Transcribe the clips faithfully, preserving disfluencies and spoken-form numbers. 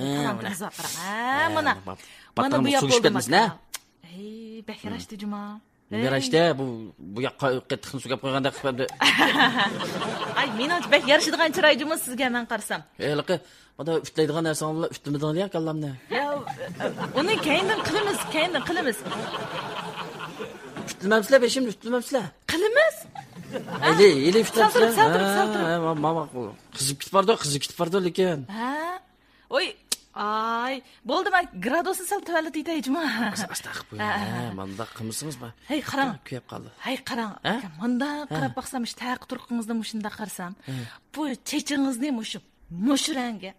ھە، تالانتىمىز بار، قاراڭ. ھە، ھە، مانا. مانا بۇ ياق بولدى، ماكا. ھەي، بەك ياراشتى جۇما. نېمە ياراشتى؟ بۇ، بۇ ياققا قېتىقنى سۆگەپ قويغاندەك قىلىپ ئەمدى. ئاي، مېنىڭچە بەك يارىشىدىغان چىراي جۇما سىزگە مەن قارىسام. ھېلىقى، مانا ئۈتلەيدىغان نەرسىڭىزنى ئۈتلىمىدىڭىز يا كاللامنى. يا، ئۇنى كەينىدىن قىلىمىز، كەينىدىن قىلىمىز. ئۈتلىمەمسىلەر، بېشىمنى ئۈتلىمەمسىلەر. قىلىمىز. ھېلى، ھېلى ئۈتلەمسىلەر. سالدۇرۇپ، سالدۇرۇپ، ھە، سالدۇرۇپ. ھە، ما-، ما-، ماقۇل. قىزىپ كېتىپ بارىدۇ، قىزىپ كېتىپ بارىدۇ لېكىن. ھە؟ ۋوي، ئاي، بولدى، مەن گرادۇسنى سەل تۆۋەنلىتىۋېتەي جۇما. ئاستا، ئاستا قىلىپ قويۇڭ. ھە، ھە، ھە. مانداق قىلمىسىڭىز ما-، ھەي، قاراڭ. كۆيۈپ قالدى. ھەي، قاراڭ. ھە؟ مۇنداق قاراپ باقسام، ئىشتە تۇرقىڭىزنى مۇشۇنداق قارىسام، بۇ چېچىڭىزنى مۇشۇ، مۇشۇ رەڭگە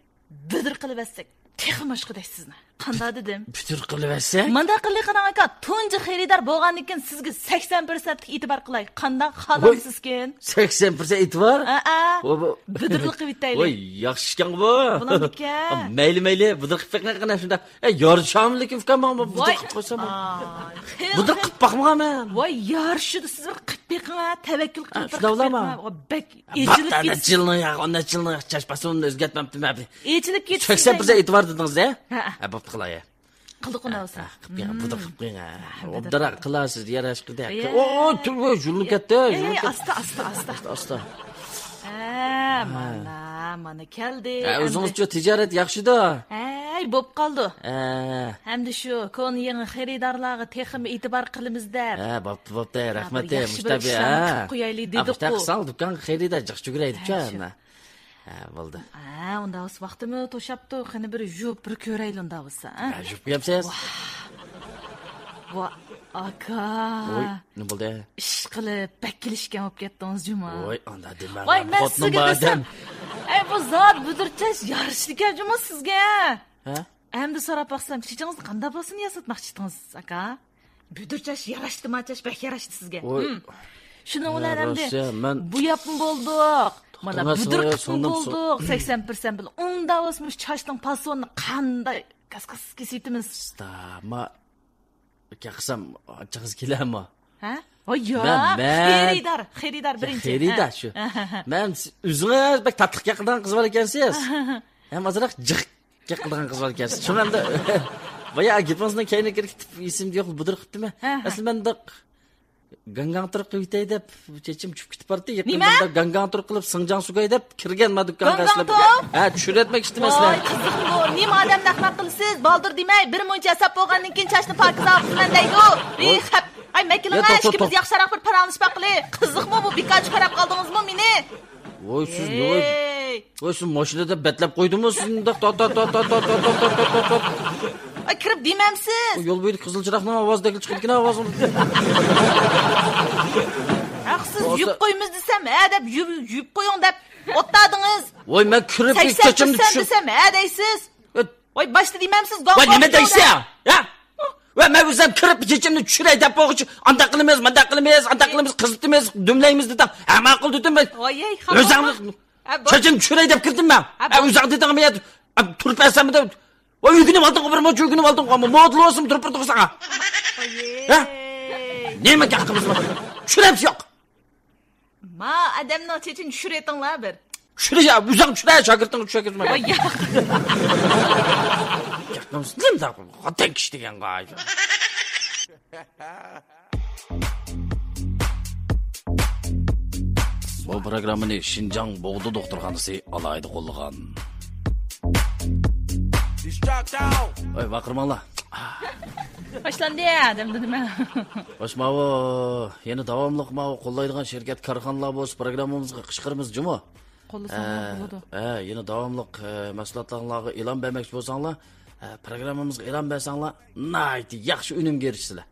بۈدۈر قىلىۋەتسەك، تېخىمۇ ئاشقۇدەك سىزنى. قانداق دېدىم؟ بۈدۈر قىلىۋەتسەك؟ مانداق قىلدى، قاراڭ ئاكا، تۇنجى خېرىدار بولغاندىن كېيىن سىزگە سەكسەن پىرسەنتلىك ئېتىبار قىلاي. قانداق خالامسىزكىن؟ سەكسەن پىرسەنت ئېتىبار؟ ھەئە. بۇ، بۇ. بۈدۈرلۈك قىلىۋېتەيلى. ۋاي، ياخشى ئىكەن بۇ. بولامدىكەن؟ مەيلى، مەيلى، بۈدۈر قىلىپ بېقىڭ، قېنى شۇنداق. ئەي، يارىشامدۇ لېكىن ئۇكام، ماڭا بۇدۇر قىلىپ قويسام. ۋاي. بۇدۇر قىلىپ باقمىغان مەن. ۋاي، يارىشىدۇ، سىز بىر قىلىپ بېقىڭ، ھە، تەۋەككۈل قىلىپ بىر قىلىپ بېقىڭ. ۋاي، بەك ئېچىلىپ كېتىسىز. نەچچە يىلنىڭ ياغى، نەچچە يىلنىڭ ياغى چاچ پاسونىنى ئۆزگەرتمەپتىمەن. ئېچىلىپ كېتىسىز. سەكسەن پىرسەنت ئېتىبار دېدىڭىز-دە؟ ھە. ھە، بوپتۇ، قىلاي. قىلدۇق ئۇنى بولسا. ھە، قىلىپ بېقىڭ، بۇدۇر قىلىپ بېقىڭ، ھە. ئوبدانراق قىلارسىز، ياراشقۇدەك. ئو، ئو، تۈر، ۋوي، يۇلۇنۇپ كەتتى، يۇلۇنۇپ كەتتى. ئاستا، ئاستا، ئاستا. ئاستا، ئاستا. ھە، مانا، مانا كەلدى. ھە، ئۆزىڭىزچۇ تىجارەت ياخشىدۇ؟ ھەي، بوپ قالدى. ھە. ئەمدى شۇ كونا يېڭى خېرىدارلارغا تېخىمۇ ئېتىبار قىلىمىز دەپ. ھە، بوپتۇ، بوپتۇ، رەھمەت، مۇشتەبى، ھە. قويايلى دېدۇققۇ. قىلساڭ، دۇكانغا خېرىدار جىق جۈگۈرەيدىچۇ، ھە، شۇ. ھە، بولدى. ھە، ئۇنداق بولسا ۋاقتىمۇ توشاپتۇ. قېنى بىر يۇيۇپ، بىر كۆرەيلى ئۇنداق بولسا، ھە؟ ھە، يۇيۇپ قويامسىز؟ ۋاھ. ۋا، ئاكا. ۋوي، نېمە بولدى؟ ئىشقىلىپ، بەك كېلىشكەن بولۇپ كەتتىڭىز جۇما. ۋوي، ئانداق دېمەڭ. ۋاي، مەن سىزگە دېسەم، ئەي، بۇ زادى بۈدۈرچاش يارىشىدىكەن جۇما سىزگە. ھە؟ ئەمدى سوراپ باقسام، چېچىڭىزنى قانداق بولسۇن ياساتماقچى ئىدىڭىز، ئاكا؟ بۈدۈرچاش ياراشتىما، چاچ بەك ياراشتى سىزگە. ھىم. شۇنىڭ بىلەن ئەمدى بۇ ياپمۇ بولدۇق. مانا بۈدۈر قىپمۇ بولدۇق. سەكسەن پىرسەنت بىلەن. ئۇنداق بولسا مۇشۇ چاچنىڭ پاسونىنى قانداق كاس-كاس كېسىۋېتىمىز. ئۇستا، ما، قىلسام، ئاچىڭىز كېلەرمۇ؟ ھە؟ ۋاي ياق. خېرىدار، خېرىدار بىرىنچى. خېرىدار شۇ. مەن، ئۆزىڭىز بەك تاتلىق گەپ قىلىدىغان قىز بار ئىكەنسىز. ھەم ئازراق جىق گەپ قىلىدىغان قىز بار ئىكەنسىز. شۇڭا ئەمدى بايا گېپىڭىزنىڭ كەينىگە كىرىپ كېتىپ، ئېسىمدە يوق، بۇدۇر قىپتىمەن. ھە، ھە. ئەسلى مەن داق گاڭگاڭتۇر قىلىۋېتەي دەپ، چېچىم چۈشۈپ كېتىپ بارتى. يېقىندىن نېمە؟ بۇنداق گاڭگاڭتۇر قىلىپ، سىڭجاڭ سۈگەي دەپ كىرگەن ما دۇكانغا ئەسلى. گاڭگاڭتۇر؟ ھە، چۈشۈرۈۋەتمەكچى ئىدىم ئەسلى. ۋاي، قىزىقمۇ؟ نېمە ئادەمنى ئەخمەق قىلىسىز؟ بالدۇر دېمەي، بىر مۇنچە ھېساب بولغاندىن كېيىن چاچنى پاكىزە ئاپىسىمەن دەيدۇ. ۋاي. بىخەپ. ئاي، مەكىلىڭە، يا، توختا، ئىككىمىز توختا. ياخشىراق بىر پاراڭلىشىپ باققىلى. قىزىقمۇ بۇ؟ بىكار چىقاراپ قالدىڭىزمۇ مېنى؟ ۋوي، سىز نېمە؟ ۋوي، سىز ماشىنىدا بەتلەپ قويدىمۇ سىز مۇنداق تا، تا، تا. ئاي، كىرىپ دېمەمسىز؟ يول بويىدا قىزىل چىراغنىڭ ئاۋازىدەك چىقىدىكەن ئاۋازىڭىز. ھەق، سىز يۇيۇپ قويىمىز دېسەم، ھە دەپ، يۇ-، يۇيۇپ قويۇڭ دەپ ئوتتادىڭىز. ۋوي، مەن كىرىپ سەكسەن چېچىمنى پىرسەنت چۈشۈر- دېسەم، ھە دەيسىز. ئۆت. ۋاي، باشتا دېمەمسىز؟ ۋاي، نېمە دەيسەن؟ ھە؟ ۋە مەن ئۆزۈم كىرىپ چېچىمنى چۈشۈرەي دەپ بولغۇچە، ئانداق قىلىمىز، مانداق قىلىمىز، ئانداق قىلىمىز، قىزىتىمىز، دۈملەيمىز دېدىڭ. ھە، ماقۇل دېدىم مەن. ۋاي، ھەي، خاپا. ئۆزۈڭنى ھە، بۇ چېچىمنى چۈشۈرەي دەپ كىردىم مەن. ھە، ھە، بۇ ئۆزۈڭ دېدىڭ مەن. ھە، تۇرۇپ بەرسەم دە. ۋاي، ئۆگىنىپ ئالدىڭغۇ، بىر مۇنچە ئۆگىنىپ ئالدىڭغۇ، مودىلى بولسۇن، تۇرۇپ بىر ساڭا. ھە؟ نېمە گەپ قىلىمىز؟ چۈشۈرەمسىز يوق؟ ما ئادەمنىڭ چېچىنى چۈشۈرۈۋېتىڭلار بىر. چۈشۈرە، يا، ئۆزۈڭ چۈشۈرە، شاگىرتىڭ چۈشۈرگۈزمە. ۋاي، ياق. گەپ قىلمىسا، نېمە دەپ، خوتەن كىشى دېگەن غايە. بۇ پروگراممىنى شىنجاڭ بوغدا دوختۇرخانىسى ئالاھىدە قوللىغان. ئۆي، ۋارقىرىماڭلار. باشلاندى، دەمدى نېمە؟ خوش، ماۋۇ يەنە داۋاملىق ماۋۇ قوللايدىغان شىركەت، كارخانىلار بولسا پروگراممىمىزغا قىچقىرىمىز جۇمۇ. قوللىساڭلار ھە، بولىدۇ. ھە، يەنە داۋاملىق، ھە، مەھسۇلاتلارغا ئېلان بەرمەكچى بولساڭلار، ھە، پروگراممىمىزغا ئېلان بەرسەڭلار، ناھايىتى ياخشى ئۈنۈمگە ئېرىشىسىلەر.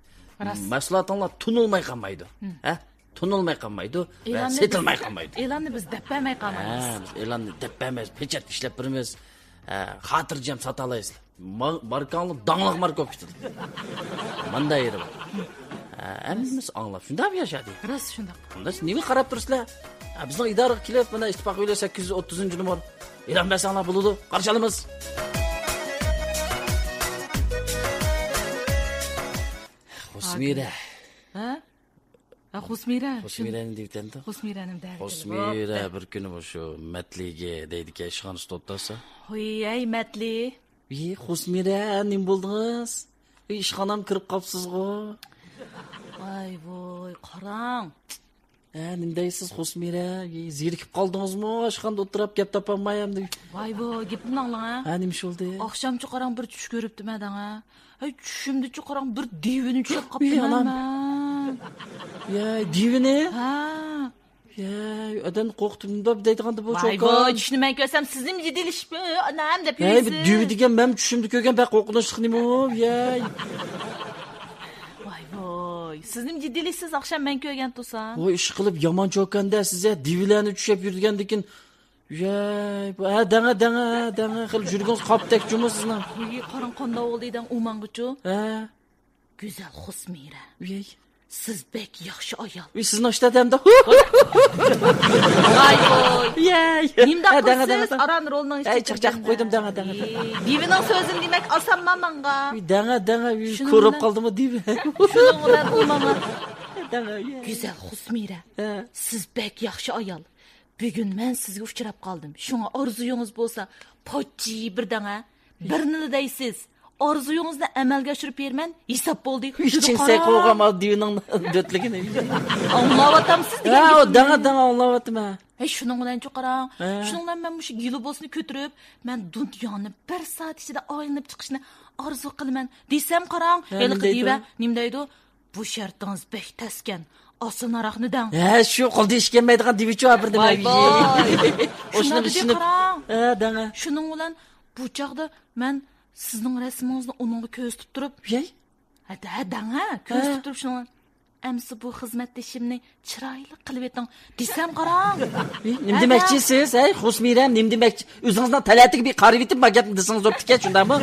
راست. مەھسۇلاتىڭلار تونۇلماي قالمايدۇ. ھە، تونۇلماي قالمايدۇ ۋە سېتىلماي قالمايدۇ. ئېلاننى بىز دەپ بەرمەي قالمايمىز. ھە، بىز ئېلاننى دەپ بەرمەيمىز، پېچەت ئىشلەپ بېرىمىز. ھە، خاتىرجەم ساتالايسىلەر. ما-، ماركاڭلار داڭلىق ماركا بولۇپ كېتىدۇ. مانداق يېرى بار. ھە، ھەممىمىز ئاڭلاپ شۇنداق ياشادى. راست شۇنداق. ئۇندا سىز نېمە قاراپ تۇرسىلەر؟ ھە، بىزنىڭ ئىدارىگە كېلىپ، مانا ئىتتىپاق ئۆيلەر سەككىز يۈز ئوتتۇزىنچى نومۇر. ئېلان بەرسەڭلار بولىدۇ. قارشى ئالىمىز. خوسمىرە. ھە؟ ھە، خوسمىرە. خوسمىرەنى دېۋىتەمدۇ؟ خوسمىرەنى دەۋىتەمدۇ؟ خوسمىرە بىر كۈنى مۇشۇ مەتلىگە دەيدىكەن، ئىشخانىسىدا ئولتۇرسا. ھوي، ھەي، مەتلى. ۋىي، خوسمىرە، نېمە بولدىڭىز؟ ۋىي، ئىشخانام كىرىپ قاپسىزغۇ؟ ۋاي ۋوي، قاراڭ. ھە، نېمە دەيسىز، خوسمىرە؟ ۋىي، زېرىكىپ قالدىڭىزمۇ؟ ئىشخانىدا ئولتۇراپ گەپ تاپالماي ئەمدى. ۋاي ۋوي، گېپىمنى ئاڭلاڭ، ھە. ھە، نېمە ئىش بولدى؟ ئاخشامچە قاراڭ، بىر چۈش كۆرۈپتىمەن دەڭە. ھەي، چۈشۈمدىچۇ قاراڭ، بىر دىۋىنە چۈشۈپ قاپتىمەن مەن. يا، دىۋىنە؟ ھە. يا، ئادەمنى قورقۇتۇپ نېمە دەيدىغاندۇ بۇ ۋاي چوكان؟ ۋاي، چۈشنى مەن كۆرسەم، سىزنىمۇ جىددىيلىشىپ، ئانام دەپ ھەي، بۇ يۈرىسىز. دىۋى دېگەن مەنمۇ چۈشۈمدە كۆرگەن، بەك قورقۇنچلۇق نېمە ئۇ، يەي. ۋاي ۋاي، سىزنىمۇ جىددىيلىشىسىز، ئاخشام مەن كۆرگەن تۇرسام. ۋاي، ئىشقىلىپ يامان چوكان-دە سىز، ھە، دىۋىلەرنى چۈشەپ يۈرگەندىكىن. يەي، بۇ، ھە، دەڭە، دەڭە، دەڭە، خېلى يۈرىكىڭىز قاپتەك جۇمۇ سىزنىڭ. ۋاي، قاراڭ، قانداق بولدى دەڭ ئۇ ماڭغۇچۇ. ھە. گۈزەل خوسمىرە. ۋىي. سىز بەك ياخشى ئايال. ۋىي، سىزنىڭ ئىشتا دەمدە. ۋاي ۋوي. يەي. نېمداق ھە، دەڭە، قىلىسىز؟ دەڭە، دەڭە. ئاران رولنىڭ ئەي، ئىچىدە چاقچاق قويدۇم، دەڭە، دەڭە. ۋىي، دىۋىنىڭ سۆزىنى دېمەك ئاسانما ماڭا. ۋىي، دەڭە، دەڭە، ۋىي، شۇنىڭ كورۇپ بىلەن، قالدىمۇ دىۋى. شۇنىڭ بىلەن ئۇ ماڭا. دەڭە، ۋىي. گۈزەل خوسمىرە. ھە. سىز بەك ياخشى ئايال. بۈگۈن مەن سىزگە ئۇچراپ قالدىم. شۇڭا ئارزۇيىڭىز بولسا، پاچچى بىر دەڭە، بىرنىلا دەيسىز. ئارزۇيىڭىزنى ئەمەلگە ئاشۇرۇپ بېرىمەن، ھېساب بولدى. دېدى، چىڭسەي قارا. قوغام دىۋىنىڭ دۆتلۈكىنى. ئاڭلاۋاتامسىز دېگەن ھە، ئۇ گېپىمنى. دەڭە، دەڭە ئاڭلاۋاتىمەن. ھەي، شۇنىڭ بىلەنچۇ قاراڭ. ھە. شۇنىڭ بىلەن مەن مۇشۇ گىلوبۇسنى كۆتۈرۈپ، مەن دۇنيانى بىر سائەت ئىچىدە ئايلىنىپ چىقىشنى ئارزۇ قىلىمەن دېسەم قاراڭ، ھە، ھېلىقى نېمە دەيدۇ؟ دىۋە نېمە دەيدۇ؟ بۇ شەرتىڭىز بەك تەسكەن. ئاسانراقنى دەڭ. ھە، شۇ قولدا ئىش كەلمەيدىغان دېۋىچۇ ھە بىردىن ۋاي ۋاي. شۇنداق دېدى، قاراڭ. ھە، دەڭە. شۇنىڭ بىلەن بۇ چاغدا مەن سىزنىڭ رەسىمىڭىزنى ئۇنىڭغا كۆرسىتىپ تۇرۇپ. ۋىي. ھە، دە-، ھە، دەڭە. كۆرسىتىپ ھە. تۇرۇپ شۇنىڭ. ئەمسە بۇ خىزمەتدىشىمنى چىرايلىق قىلىۋېتىڭ دېسەم قاراڭ. ۋىي، نېمە ھە، دېمەكچىسىز؟ ھەي، خوسمىرەم، نېمە دېمەكچى؟ ئۆزىڭىزنىڭ تەلەتىگە بىر قارىۋېتىپ، ما گەپنى دېسىڭىز بوپتىكەن، شۇنداقمۇ؟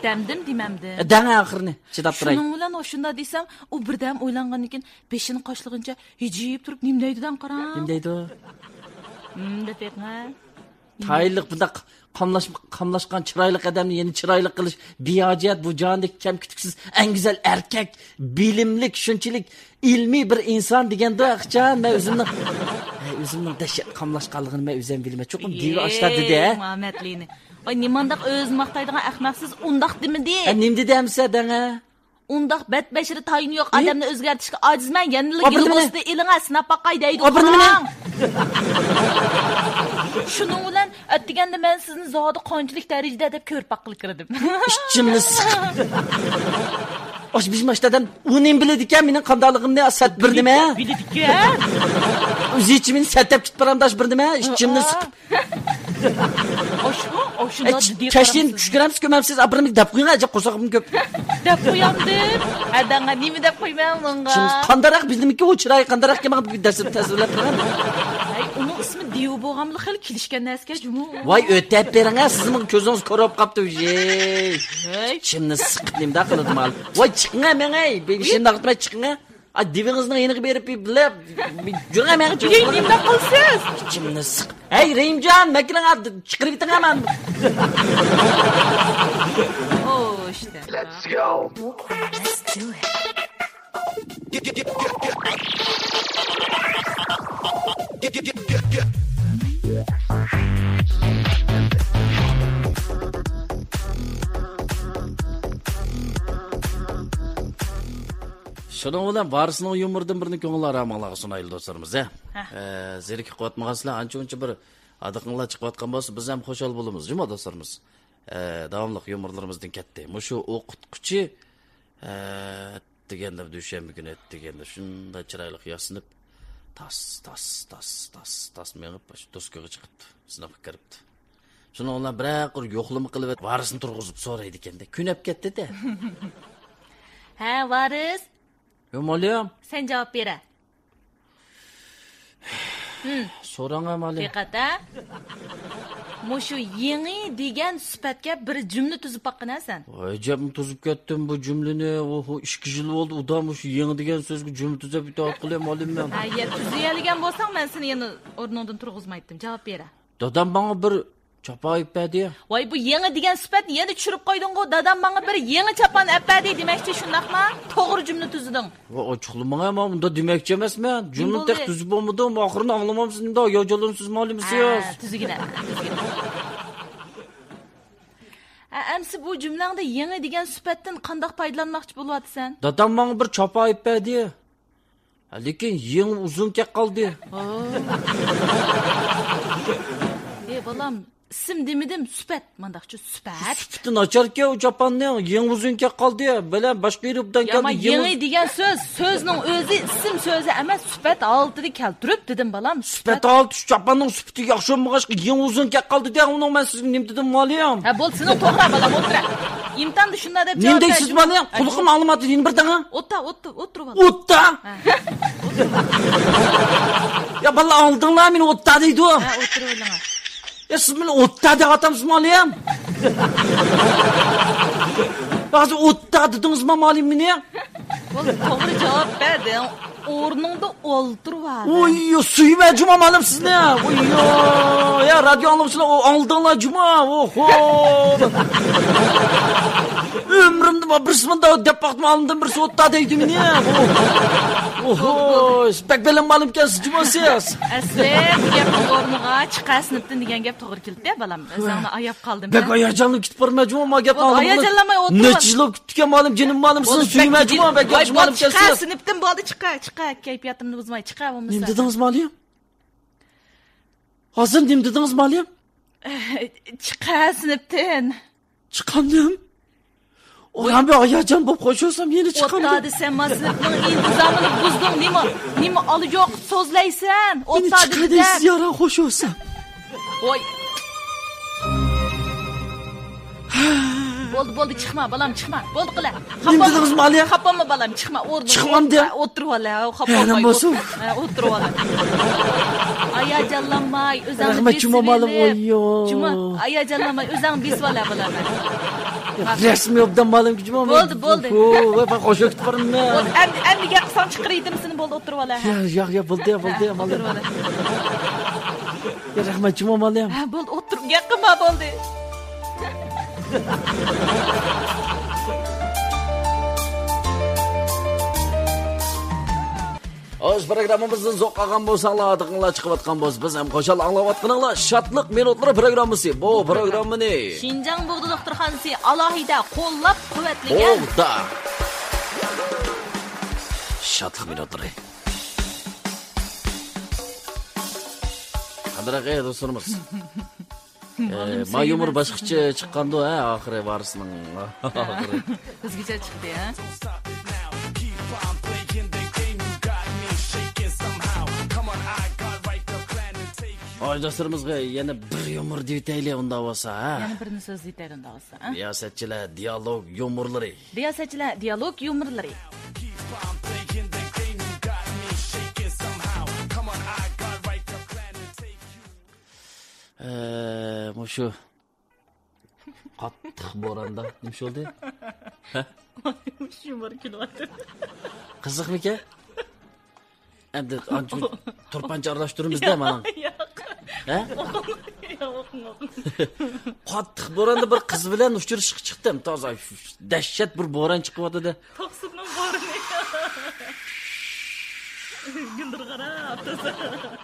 دەمدىم دېمەمدى. دەڭە ئاخىرىنى، چىداپ تۇراي. شۇنىڭ بىلەن ئاشۇنداق دېسەم، ئۇ بىردەم ئويلانغاندىن كېيىن بېشىنى قاشلىغىنىچە ھىجىيىپ تۇرۇپ نېمە دەيدۇ دەڭ قاراڭ. نېمە دەيدۇ؟ ھىم دەپ بېقىڭە. تايىنلىق بۇنداق قاملاش-، قاملاشقان چىرايلىق ئادەمنى يەنە چىرايلىق قىلىش بىھاجەت، بۇ جاھاندىكى كەم-كۈتۈكسىز ئەڭ گۈزەل ئەركەك، بىلىملىك، شۇنچىلىك ئىلمىي بىر ئىنسان دېگەندۇ ئاخشام. مەن ئۆزۈمنىڭ، ھەي، ئۆزۈمنىڭ دەھشەت قاملاشقانلىقىنى مەن ئۆزۈم بىلىمەن. چوقۇم دىۋى ئاشتا دېدى، ھە؟ ئېي، مۇھەممەتلىنى. ۋاي، نېمانداق ئۆزىنى ماختايدىغان ئەخمەقسىز، ئۇنداق دېمىدى. ھە، نېمە دېدى ئەمىسە دەڭە؟ ئۇنداق بەت بەشىرى تايىنى يوق ئادەمنى ئۆزگەرتىشكە ئاجىزمەن، يەنىلا يىلغا بوستى ئېلىڭە، سىناپ باقاي دەيدىغۇ. شۇنىڭ بىلەن ئەتىگەندە مەن سىزنى زادى قانچىلىك دەرىجىدە دەپ كۆرۈپ باققىلى كىردىم. ئىچىمنى سىقىپ. ئاش بىز ماشتادان ئۇ نېمە بىلىدىكەن مېنىڭ قانداقلىقىمنى سەت بىر نېمە؟ بىلىدىكەن. ئۆزىچە مېنى سەتەپ كېتىپ بارامداش بىر نېمە؟ ئىچىمنى سىقىپ. ئاشۇ، ئاشۇ. كەچلىك چۈش كۆرەمسىز، كۆمەمسىز، ئاپىرىمنى دەپ قويۇڭ، ئەجەب قورساقلىقىم كۆپ. دەپ قويامدىم. ھەدەڭە نېمە دەپ قويماي ئۇنىڭغا؟ قانداقراق بىلدىمكى ئۇ چىرايى، قانداقراق ئىكەن ماڭا بىر دەرسىپ تەسۋىرلەپ بېرىڭ. ھەي، ئۇنىڭ ئىسمى دىيۇ بولغانمىلا خېلى كېلىشكەن نەرسىكەن جۇمۇ. ۋاي، ئۆتەپ بېرىڭە، سىزنىڭ كۆزىڭىز كور بولۇپ قاپتۇ. ھەي. ئىچىمنى سىقىپ نېمىدە قىلىدىم ھال. ۋاي، چىقىڭە مېڭەي، بېشىمنى ئاغرىتماي چىقىڭە. ئا، دىۋىڭىزنىڭ يېنىغا بېرىپ بىلە، يۈرۈڭە مېڭە. ئەي، نېمە قىلسىز؟ ئىچىمنى سىقىپ. ھەي، رەھىمجان، مەكىلىڭ، چىقىرىۋېتىڭە مەن. ئو، ئىشتە. Let's go. Let's do it. شۇنىڭ بىلەن ۋارىسنىڭ يۇمۇرىدىن بىرنى كۆڭۈل ئارامىڭلارغا سۇنايلى دوستلىرىمىز، ھە؟ ھە. ئە، زېرىكىپ قېلىۋاتمىغايسىلەر، ئانچە-مۇنچە بىر ھادىقىڭلار چىقىۋاتقان بولسا، بىز ھەم خۇشال بولىمىز، جۇمۇ دوستلىرىمىز. ئە، داۋاملىق يۇمۇرلىرىمىزدىن كەتتى. مۇشۇ ئوقۇتقۇچى، ئە، دېگەندە، دۈشەنبە كۈنى دېگەندە، شۇنداق چىرايلىق ياسىنىپ، تاس، تاس، تاس، تاس، تاس مېڭىپ، شۇ دوسكىغا چىقىپتۇ، سىنىپقا كىرىپتۇ. شۇنىڭ بىلەن بىرەر قۇر يوقلىما قىلىۋېتىپ، ۋارىسنى تۇرغۇزۇپ سورايدىكەن-دە. كۈنەپ كەتتى-دە. ھە، ۋارىس. يا، مۇئەللىم. سەن جاۋاب بېرە. ھىم. سوراڭ، مۇئەللىم. دىققەت، ھە؟ مۇشۇ يېڭى دېگەن سۈپەتكە بىر جۈملە تۈزۈپ باققىنا سەن. ئەجەبمۇ تۈزۈپ كەتتىم بۇ جۈملىنى. ئوھو، ئىككى يىل بولدى، ئۇدا مۇشۇ يېڭى دېگەن سۆزگە جۈملە تۈزۈپ يېتىۋاتقىلى، مۇئەللىم مەن. ھە، يە، تۈزىيەلىگەن بولساڭ، مەن سېنى يەنە ئورنۇڭدىن تۇرغۇزمايتتىم. جاۋاب بېرە. دادام ماڭا بىر چاپان ئېلىپ بەردى. ۋاي، بۇ يېڭى دېگەن سۈپەتنى يەنە چۈشۈرۈپ قويدۇڭغۇ. دادام ماڭا بىر يېڭى چاپان ئېلىپ بەردى دېمەكچى، شۇنداقما؟ توغرا جۈملە تۈزدۈڭ. ۋاي، ئاچچىقلىماڭ، مەن ئۇنداق دېمەكچى ئەمەسمەن. جۈملە تېخى تۈزۈپ بولمىدىم. ئاخىرىنى ئاڭلىمامسىز، مۇنداق ھاياجانلىنىسىز، مۇئەللىم، سىز. ھە، تۈزگىنە، تۈزگىنە. ھە، ئەمسە بۇ جۈملەڭدە يېڭى دېگەن سۈپەتتىن قانداق پايدىلانماقچى بولۇۋاتىسەن؟ دادام ماڭا بىر چاپان ئېلىپ بەردى. لېكىن يېڭى ئۇزۇنكەپ قالدى. ئو. ئى بالام، ئىسىم دېمىدىم، سۈپەت. مانداقچۇ سۈپەت. سۈپىتى ناچاركەن ئۇ چاپاننىڭ، يېڭى ئۇزۇنكەپ قالدى. بىلەن باشقا يېرى ئوبدان يا، كەلدى، يېڭى. يېڭى دېگەن سۆز، سۆزنىڭ ئۆزى ئىسىم سۆزى ئەمەس، سۈپەت ھالىتىدە كەلتۈرۈپ دېدىم، بالام. سۈپەت ھالىتى شۇ چاپاننىڭ سۈپىتى ياخشى بولمىغاچقا، يېڭى ئۇزۇنكەپ قالدى دە، ئۇنىڭ مەن سىزگە نېمە دېدىم، مۇئەللىم؟ ھە، بولدى، سېنىڭ توغرا، بالام، ئولتۇر. ئىمتىھاندا شۇنداق دەپ جاۋاب بەرسىز، مۇئەللىم؟ قۇلىقىم ئاڭلىمايتتى، يەنە بىر دەڭە. ئوتتا، ئوتتا، ئولتۇرۇۋال. ئوتتا؟ ھە. يا بالىلار، ئالدىڭلار مېنى ئوتتا دەيدۇ. ھە، ئولتۇرۇۋېلىڭ. يا سىز مېنى ئوتتا دەۋاتامسىز، مۇئەللىم؟ يا ھازىر ئوتتا دېدىڭىزمۇ، مۇئەللىم، مېنى؟ بولدى، توغرا جاۋاب بەردىڭ. ئورنۇڭدا ئولتۇرۇۋال. ئوي، سۆيىمەن جۇما مۇئەللىم سىزنى. ئوي، يا رادىيو ئاڭلىغۇچىلار، ئاڭلىدىڭلار جۇما. ئوھو. ئۆمرۈمدە بىرسى مۇنداق دەپ باقتىم، ئالدىمدىن بىرسى ئوتتا دەيدۇ مېنى. ئوھو، بەك بەلەن مۇئەللىمكەنسىز جۇما سىز. ئەسلى بۇ گەپنىڭ ئورنىغا چىقە سىنىپتىن دېگەن گەپ توغرا كېلىپتۇ، بالام. ئۆزۈڭنى ئاياپ قالدىم. بەك ھاياجانلىنىپ كېتىپ بارمەن جۇما، ما گەپنى ئاڭلىغىنىمدا. ھاياجانلانماي ئولتۇر. نەچچە يىل بولۇپ كەتكەن مۇئەللىم، جېنىم مۇئەللىم، سىزنى سۆيىمەن جۇما، بەك ياخشى مۇئەللىمكەنسىز. چىقە سىنىپتىن، بولدى، چىقە، چىقە، كەيپىياتىمنى بۇزماي، چىقە بولمىسا. نېمە دېدىڭىز مۇئەللىم؟ ھازىر نېمە دېدىڭىز مۇئەللىم؟ چىقە سىنىپتىن. چىقامدىم؟ ئۇلان بىر ھاياجان بولۇپ خوش بولسام يەنە چىقامدىم؟ ئوتتا دېسەم، ما سىنىپنىڭ ئىنتىزامىنى بۇزدۇڭ. نېمە، نېمە ئالا يوق سۆزلەيسەن؟ ئوتتا دېدىم. يارا خوش بولسام. ۋاي. بولدى، بولدى، چىقما، بالام، چىقما. بولدى، قىلە. نېمە دېدىڭىز، مالىيە؟ خاپا بولما، بالام، چىقما. ئورنۇڭدا چىقمامدىم. ئولتۇر. ئولتۇرۇۋال، ھە، خاپا بولماي. ھەيران بولسۇن. ھە، ئولتۇرۇۋال. ھاياجانلانماي، ئۆزۈڭنى بېسىۋېلىپ. رەھمەت، جۇما مالىم، ئوييو. جۇما، ھاياجانلانماي، ئۆزۈڭنى بېسىۋال، ھە، بالام. رەسمىي ئوبدان مالىم، جۇما. بولدى، بولدى. ۋاي، خوش كېتىپ بارىمەن. بولدى، ئەمدى، ئەمدى گەپ قىلساڭ چىقىرىۋېتىمەن سېنى، بولدى، ئولتۇرۇۋال، ھە. ياق، ياق، ياق، بولدى، بولدى، ھە، مالىم. ئولتۇرۇۋال. يا، رەھمەت، جۇما مالىم. ھە، بولدى، ئولتۇر، گەپ قىلما، بولدى. ئاز پروگراممىمىزدىن زوق قالغان بولساڭلار، ھاردىقىڭلار چىقىۋاتقان بولسا، بىز ھەم خۇشال ئاڭلاۋاتقىنىڭلار شادلىق مىنۇتلىرى پروگراممىسى. بۇ پروگراممىنى شىنجاڭ بۇغدا دوختۇرخانىسى ئالاھىدە قوللاپ قۇۋۋەتلىگەن. بۇغدا. شادلىق مىنۇتلىرى. قانداق، ئەي، دوستلىرىمىز؟ ئە، ما يۇمۇر باشقىچە چىققاندۇ، ھە، ئاخىرى ۋارىسنىڭ ئاخىرى. ئۆزگىچە چىقتى، ھە؟ ئاي، دوستلىرىمىزغا يەنە بىر يۇمۇر دېيىتەيلى، ئۇنداق بولسا، ھە؟ يەنە بىرنى سۆزلىيتەيلى، ئۇنداق بولسا، ھە؟ رىياسەتچىلەر دىيالوگ يۇمۇرلىرى. رىياسەتچىلەر دىيالوگ يۇمۇرلىرى. ئە، مۇشۇ قاتتىق بوراندا نېمە بولدى؟ ھە؟ شۇ بىر كۈلۈۋاتىدۇ. قىزىقمىكەن؟ ئەمدى ئانچە تۇرپانچە ئارىلاشتۇرىمىز-دە مانا. ياق. ھە؟ ياق، ياق. قاتتىق بوراندا بىر قىز بىلەن ئۇچرىشىشقا چىقتىم. تازا دەھشەت بىر بوران چىقىۋاتىدۇ. توقسۇننىڭ بورىنى. گۈلدۈر قاراپ تۇرسا.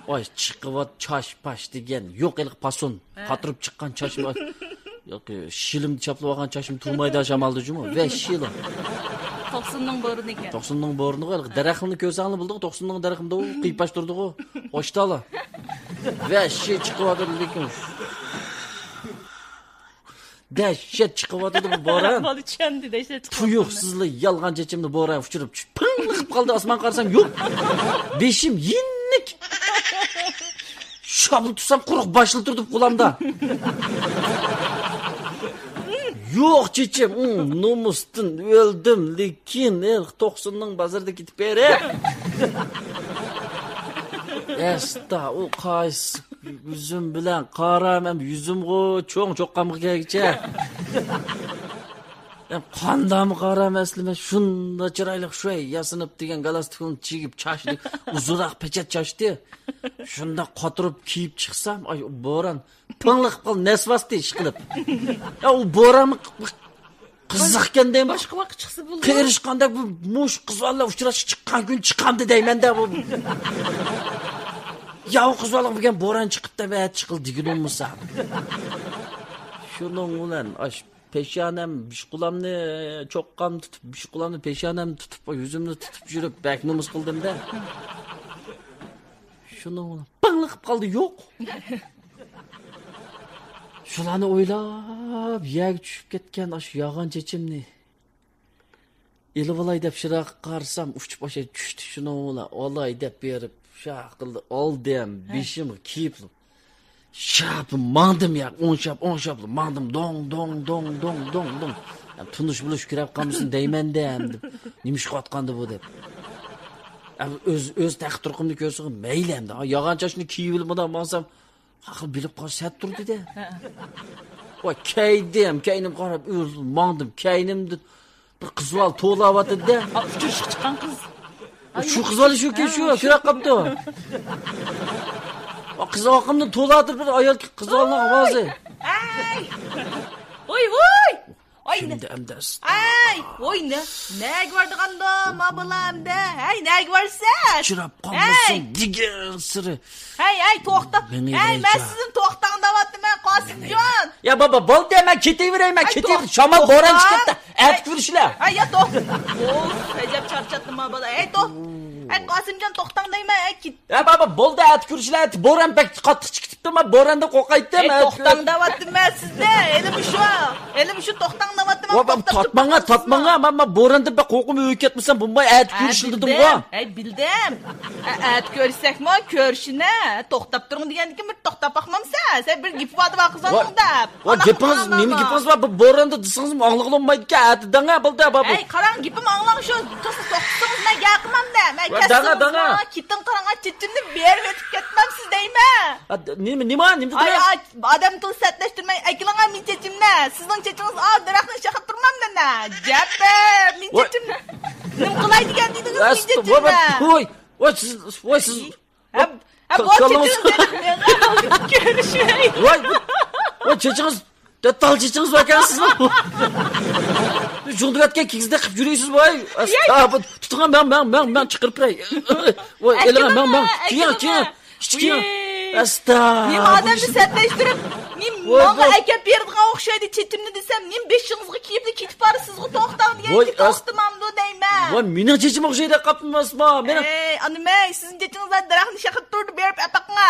ۋاي، چىقىۋات چاش پاش دېگەن. يوق، ھېلىقى پاسون. ھە. قاتۇرۇپ چىققان چاچمۇ. ياق، شىلىمدا چاپلىۋالغان چاچمۇ تۇرمايدۇ شامالدا جۇمۇ. ۋەھشىيلا. توقسۇننىڭ بورىنى ئىكەن. توقسۇننىڭ بورىنىغۇ، ھېلىقى دەرەخلىرىنى كۆرسەڭلار بولدىغۇ، توقسۇننىڭ دەرىخىمدە ئۇ قىيپاش تۇرىدىغۇ. خوشتالا. ۋەھشىي چىقىۋاتىدۇ لېكىن. دەھشەت چىقىۋاتىدۇ بۇ بوران. بالا چۈشەندى، دەھشەت چىقىۋاتىدۇ. تۇيۇقسىزلا يالغان چېچىمنى بوران ئۇچۇرۇپ چۈشۈپ، پىڭلىقىپ قالدى. ئاسمانغا قارىسام، يوق. بېشىم يېنىك. شاپىلى تۇتسام، قۇرۇق باشلا تۇرۇپ قولامدا. يوق، چېچىم. ئۇ، نومۇستىن ئۆلدۈم، لېكىن، ئېھ، توقسۇننىڭ بازىرىدا كېتىپ بېرىپ. ئەستا، ئۇ قايسى يۈزۈم بىلەن قارام، ھەم يۈزۈمغۇ چوڭ چوققامغا كەلگۈچە. ھەم قانداقمۇ قارام ئەسلى، مەن شۇنداق چىرايلىق شۇ ياسىنىپ دېگەن گالاستۇكنى چىگىپ چاچنى ئۇزۇنراق پېچەت چاچتى. شۇنداق قاتۇرۇپ كىيىپ چىقسام، ئاي، بوران پىڭلىقىپ قالدى، نەس باستى ئىشقىلىپ. يا، ئۇ بورانمۇ قىزىقكەن دەيمەن. باشقا ۋاقىت چىقسا بولىدۇ. قېرىشقاندەك بۇ مۇشۇ قىز بالىلار ئۇچراشقا چىققان كۈن چىقامدۇ دەيمەن-دە بۇ. يا، ئۇ قىز بالىغا بۈگۈن بوران چىقىپتۇ، بەت چىقىلدى دېگىنى بولمىسا. شۇنىڭ بىلەن ئاش پېشانەم، بىشقۇلامنى چوققام تۇتۇپ، بىشقۇلامنى پېشانەم تۇتۇپ، يۈزۈمنى تۇتۇپ يۈرۈپ، بەك نومۇس قىلدىم-دە. شۇنىڭ بىلەن پىڭلىقىپ قالدى، يوق. شۇلارنى ئويلاپ، يەرگە چۈشۈپ كەتكەن ئاشۇ ياغان چېچىمنى ئېلىۋالاي دەپ شىراققا قارىسام، ئۇچۇپ ئاشۇ چۈشتى. شۇنىڭ بىلەن ئالاي دەپ بېرىپ، شاقىلدا ئالدىم، ھە. بېشىمغا كىيىپ، شاپا ماڭدىم يا، ئوڭشاپ، ئوڭشاپلا ماڭدىم، دوڭ، دوڭ، دوڭ، دوڭ، دوڭ، دوڭ. يا، تونۇش بولۇش كىرەپ قالمىسۇن دەيمەن-دە، ئەمدى نېمە ئىش قىلىۋاتقاندۇ بۇ دەپ. ئەمدى ئۆز، ئۆز تەقى تۇرقۇمنى كۆرسىغۇ مەيلى ئەمدى. ھا، ياغان چاچنى كىيىۋېلىپ مۇنداق ماڭسام، ئاخىر بىلىپ قالسا سەت تۇردى-دە. ھە. ۋاي، كەيدىم، كەينىمگە قاراپ ئۆزۈم ماڭدىم، كەينىمدىن بىر قىز بالا توۋلاۋاتىدۇ-دە. ئا، ئۇچرىشىپ چىققان قىز. شۇ قىز بالا شۇكى، ھە، شۇ، شۇ. كىرىپ قاپتۇ. ئا، قىز ئارقامدىن توۋلاۋاتىدۇ بىر ئايال، قىز بالىنىڭ ئاۋازى. ئەي! ۋوي، ۋوي! ئاي، كىمدە ئەمدى ئەس-، ئەي! ۋوي، نە-، نەگە بارىدىغاندۇ، ما بالا ئەمدى؟ ھەي، نەگە بارىسەن؟ ئۇچراپ قالمىسۇن دېگەنسېرى. ھەي، ھەي، توختا. ھەي، مەن سىزدىن توختاڭ دەۋاتىمەن، قاسىمجان. يا بابا، بولدى، مەن كېتىۋېرەي، مەن كېتىۋېرەي. شامال، بوران چىقىپتۇ. ئەتە كۆرۈشىلە. ھەي، يا توختا. ئوف، ئەجەب چارچاتتىم ما بالا. ھەي، توختا. ھەي، قاسىمجان، توختاڭ دەيمەن. ھەي، كېت-، يا بابا، بولدى، ئەتە كۆرۈشىلە. ئەتە بوران بەك قاتتىق چىقىپ كېتىپتۇ، مەن بوراندىن قورقايتتىم. ھەي، توختاڭ دەۋاتىمەن سىزنى. ھېلىمۇ شۇ، ھېلىمۇ شۇ توختاڭ دەۋاتىمەن. ۋا، بابا، تارتماڭا، تارتماڭا. مەن، مەن بوراندىن بەك قورقۇپ ئۆيگە كەتمىسەم بولماي. ئەتە كۆرۈشىلە دېدىمغۇ. ھەي، بىلدىم. ئە، ئەتە كۆرۈشسەكمۇ كۆرۈشىنە. توختاپ تۇرۇڭ دېگەندىكىن بىر توختاپ باقمامسەن؟ سەن بىر گېپى بار دەپ قىلساڭ دەپ. ۋا، گېپىڭىز، نېمە گېپىڭىز بار؟ بۇ بوراندا دېسىڭىزمۇ ئاڭلىغىلى بولمايدىكەن، ئەتە دەڭە، بولدى، بابا. ئەي، قاراڭ، گېپىمنى ئاڭلاڭ، شۇ توختىسىڭىز مەن گەپ قىلمامدە. مەن كەتسىڭىزمۇ، كېتىڭ، قاراڭ، چېچىمنى بېرىپ ئۆتۈپ كەتمەمسىز دەيمەن. نېمە، نېمە، نېمە دېدىڭىز؟ ئاي، ئادەم تىل سەتلەشتۈرمەي ئەكىلىڭە مېنىڭ چېچىمنى. سىزنىڭ چېچىڭىز ئا دەرەخنىڭ شېخىدا تۇرمامدۇ نە؟ گەپ، مېنىڭ چېچىمنى نېمە قىلاي دېگەن دېدىڭىز، مېنىڭ چېچىمنى. ۋوي، ۋوي، سىز، ۋوي، سىز. ھە، ھە، بۇ چېچىڭىز دېدىم مېڭە. كۆرۈشمەي. ۋاي، بۇ، ۋاي، چېچىڭىز، دەتتال چېچىڭىز باركەن سىزنىڭ. جۇڭدىۋەتكەن كىگىزدەك قىلىپ يۈرۈيسىز، ۋاي. ئەستاغپۇر. تۇتۇڭ، مەڭ، مەڭ، مەڭ، مەڭ چىقىرىپ بېرەي. ۋاي، ئېلىڭ، مەڭ، مەڭ. كېيىڭ، كېيىڭ. ئىچكى كېيىڭ. ئەستا. نېمە ئادەمنى سەتلەشتۈرۈپ، نېمە ماڭا ئەكەپ بېرىدىغان ئوخشايدۇ چېچىمنى دېسەم، نېمە بېشىڭىزغا كىيىپلا كېتىپ بارىسىزغۇ، توختاڭ دېگەنگە توختىمامدۇ دەيمەن. ۋاي، مېنىڭ چېچىم ئوخشايدۇ قاپتىماسما؟ مېنىڭ. ئەي، ئانىمەي، سىزنىڭ چېچىڭىز دەرەخنى شېخىپ تۇرىدۇ، بېرىپ ئەپەقما.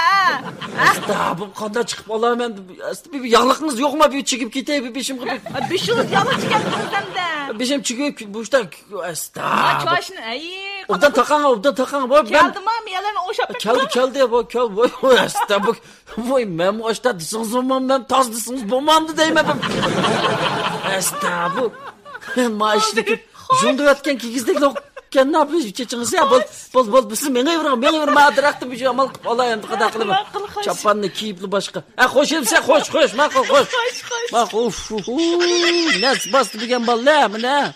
ئەستا، بۇ قانداق چىقىپ ئالامەن؟ ئەستا، بىر ياغلىقىڭىز يوقما؟ بىر چىگىپ كېتەي، بىر بېشىمغا بىر. بېشىڭىز ياغلىق چىكەن قىلسامدا. بېشىم چىگىپ، بۇ ئىشتا ئەستا. چاچنى، ئەي، ئوبدان تاقاڭ، ئوبدان تاقاڭ. بۇ مەن. كەلدىما، مىيەلەرنى ئوشاپ كەلدى، كەلدى، بۇ كەل، بۇ، بۇ، ئەستا، بۇ، بۇ، مەن ئاشتا دېسىڭىز بولمام، مەن تاز دېسىڭىز بولمامدۇ دەيمەن. ئەستا، بۇ. مائىشنى جۇڭدۇرۇۋەتكەن كىگىزدەك لوقكەننا بۇ چېچىڭىز يا. بول، بول، بول، بىسىم مېڭىۋېرىڭ، مېڭىۋېرىڭ، ما دەرەختىن بىر ئامال قىلىپ ئالاي ئەمدى، قادا قىلىمەن. ماقۇل، خوش. چاپاننى كىيىپلا باشقا. ھە، خوش ئەمسە، خوش، خوش، ماقۇل، خوش. خوش، خوش. ماقۇل، ئۇف، ئۇف، ئۇف. نەس باستى دېگەن بالىلار، مانا.